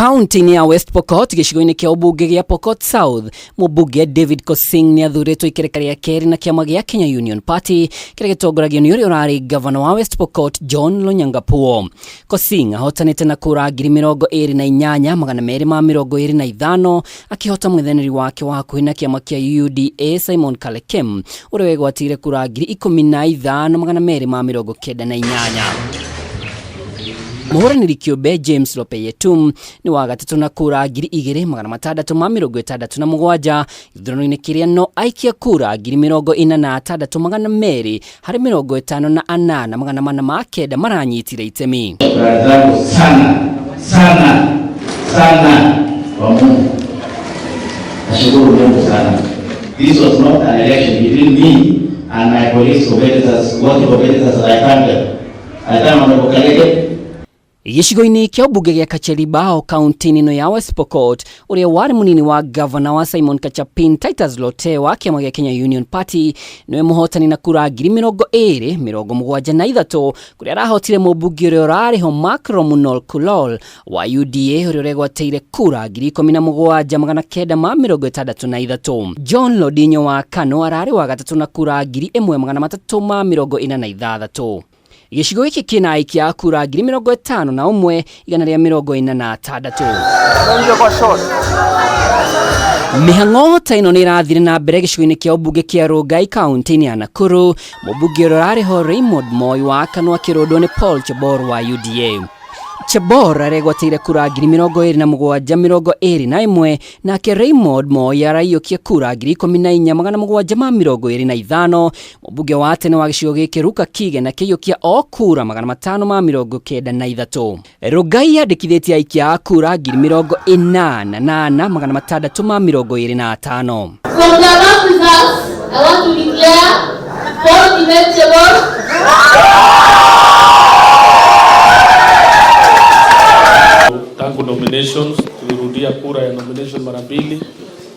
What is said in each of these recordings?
Kaunti-inĩ ya West Pokot gĩcigo-inĩ kĩa ũmbunge gĩa Pokot South, mũmbunge David Kosing nĩ athurĩtwo ikereka rĩa kerĩ na kĩama gĩa Kenya Union Party kĩrĩa gĩtongoragio nĩ ũrĩa ũrarĩ gavana wa West Pokot John Lonyangapuo. Kosing ahotanĩte na kura 28,225 akĩhota mũng'ethanĩri wake wa hakuhĩ na kĩama kĩa UDA Simon Kalekem ũrĩa wegwatĩire kura 15,298. Mũhũranĩri kĩũmbe James Lopeyetum nĩ wa gatatũ na kura 2,667 gĩthurano-inĩ kĩrĩa no aikia kura 46,200 harĩ 58,409 maranyitire itemi. Shukrani zangu sana sana sana kwa Mungu. Nashukuru Mungu sana. This was not an election between me and my colleagues competitors, working competitors that I thank them. I thank Honorable Kalege. Gĩcigo-inĩ kĩa ũmbunge gĩa Kachelibao kaunti-inĩ ĩno ya West Pokot, ũrĩa warĩ mũnini wa gavana wa Simon Kachapin Titus Lote wa kĩama gĩa Kenya Union Party nĩwe mũhotani na kura 20,073 kũrĩa arahotire mũmbunge ũrĩa ũrarĩ ho Mark Romunol Kulol wa UDA ũrĩa ũregwatĩire kura 17,963. John Lodinyo wa KANU ararĩ wa gatatũ na kura 1,346. Gĩcigo gĩkĩ kĩna aikia a kura 51,146. Mĩhang'o ta ĩno nĩ ĩrathire na mbere gĩcigo-inĩ kĩa ũmbunge kĩa Rongai kaunti-inĩ ya Nakuru. Mũmbunge ũrĩa ũrarĩ ho Raymond Moi wa KANU akĩrũndwo nĩ Paul Chebor wa UDA. Chebor aregwatĩire kura 27,021 nake Raymond Moi araiyũkia kura 14,725. Mũmbunge wa tene wa gĩcigo gĩkĩ Ruka Kigen akĩiyũkia o kura 593. Rongai yandĩkithĩtie aikia a kura 84,625. From the above results, I want to declare Paul Kibet Chebor Tangu nominations tulirudia kura ya nomination mara mbili,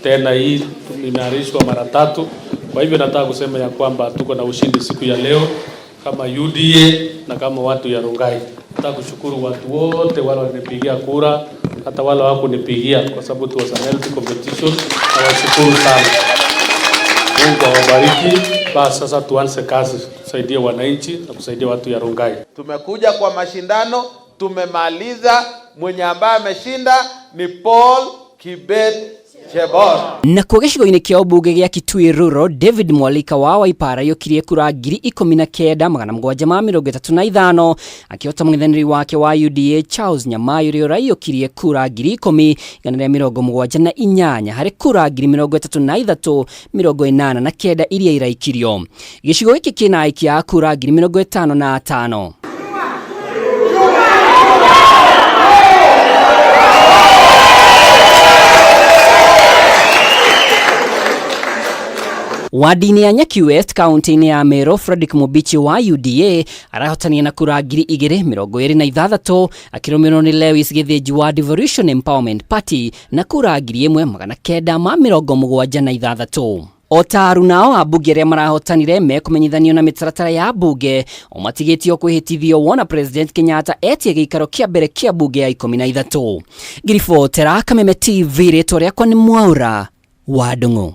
tena hii imeahirishwa mara tatu. Kwa hivyo nataka kusema ya kwamba tuko na ushindi siku ya leo kama UDA na kama watu ya Rongai. Nataka kushukuru watu wote wale walinipigia kura, hata wale hawakunipigia, kwa sababu it was a healthy competition. Nawashukuru sana. Mungu awabariki. Basi sasa tuanze kazi, tusaidie wananchi na kusaidia watu ya Rongai. Tumekuja kwa mashindano, tumemaliza. Mwenye ambaye ameshinda ni Paul Kibet Chebor. Nakuo gĩcigo-inĩ kĩa ũmbunge gĩa Kitui Rural, David Mwalika wa Wiper araiyũkirie kura 19,735 akĩhota mũng'ethanĩri wake wa UDA Charles Nyamai ũrĩa ũraiyũkirie kura 10,178 harĩ kura 33,089 iria iraikirio. Gĩcigo gĩkĩ kĩna aikia a kura 55,000. Wadi-inĩ ya Nyaki West kaunti-inĩ ya Meru, Fredrick Mubichi wa UDA arahotania na kura 2,026 akĩrũmĩrĩrwo nĩ Lewis Gĩthĩnji wa Devolution Empowerment Party na kura 1,976. O ta arunao ambunge arĩa marahotanire mekũmenyithanio na mĩtaratara ya mbunge o matigĩtio kwĩhĩtithio wona President Kenyatta etie gĩikaro kĩa mbere kĩa mbunge ya 13. Ngiribotera Kameme TV, rĩtwa rĩakwa nĩ Mwaura wa Ndung'u.